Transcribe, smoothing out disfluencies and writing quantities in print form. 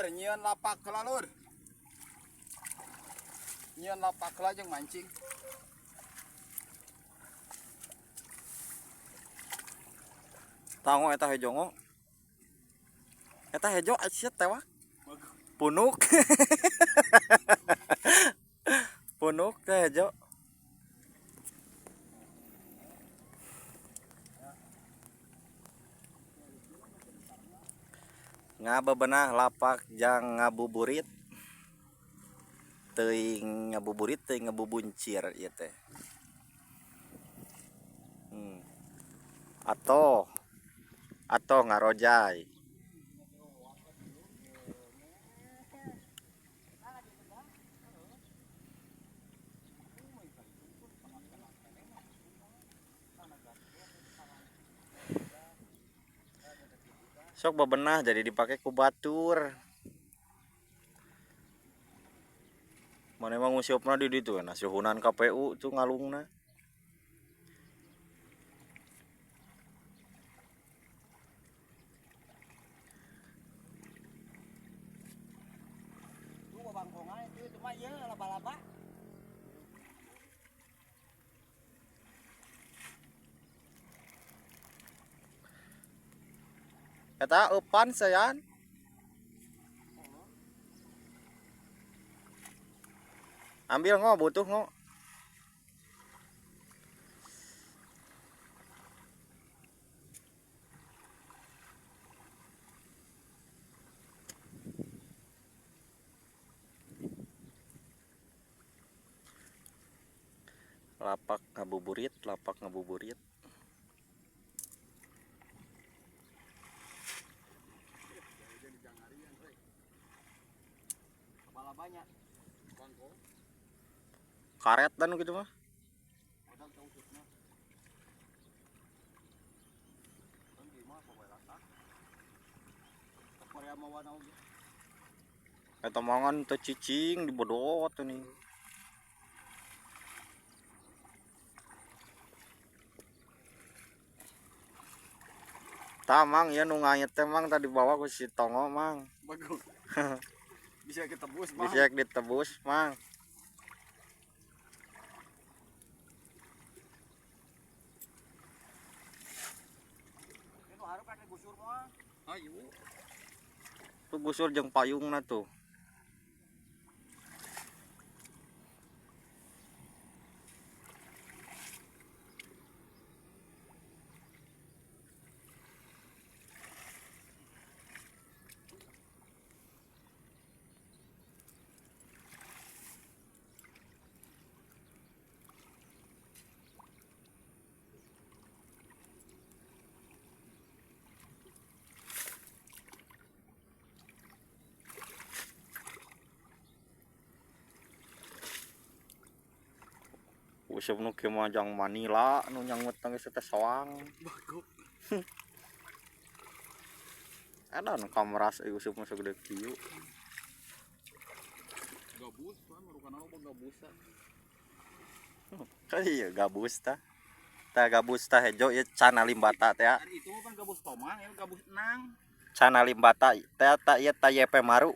Lur, nyieun lapak heula, lur. Nyieun lapak heula jeung mancing. Tango eta hejo ngo. Eta hejo sia tewak. Punuk. Punuk teh hejo. Ngabebenah lapak jang ngabuburit. Teuing ngabuburit teuing ngabubuncir ieu teh. Atau ngarojai. Sok bebenah jadi dipakai ku batur. Mana emang ngusiupna di ditu nah suhunan KPU tuh ngalungna. Lu bangkongan itu cuma ieu laba-laba. Eta eupan sayan. Ambil ngo butuh ngo. Lapak ngabuburit, lapak ngabuburit. Banyak. Karet dan gitu mah. Eta mangan teu cicing dibodot nih. Tamang ya nu ngayet teh mang tadi bawa ku si Tongo mang. Bagus. Bisa ditebus, Mang. Bisa ditebus, Mang. Itu harus ada gusur mah. Ayo. Tuh gusur jeung payungna tuh. Useup nu kieu mah jang Manila nu nyangut geus teh soang. Bagus. Ada nu kamras euy useup mah sagede kieu. Gabus pan rukana loba gabusan. Kan iya gabus tah. Tah gabus tah hejo ieu cana limbata teh. Ari itu kan gabus tomang, ieu gabus enang. Cana limbata teh ta ieu ta YP Maru.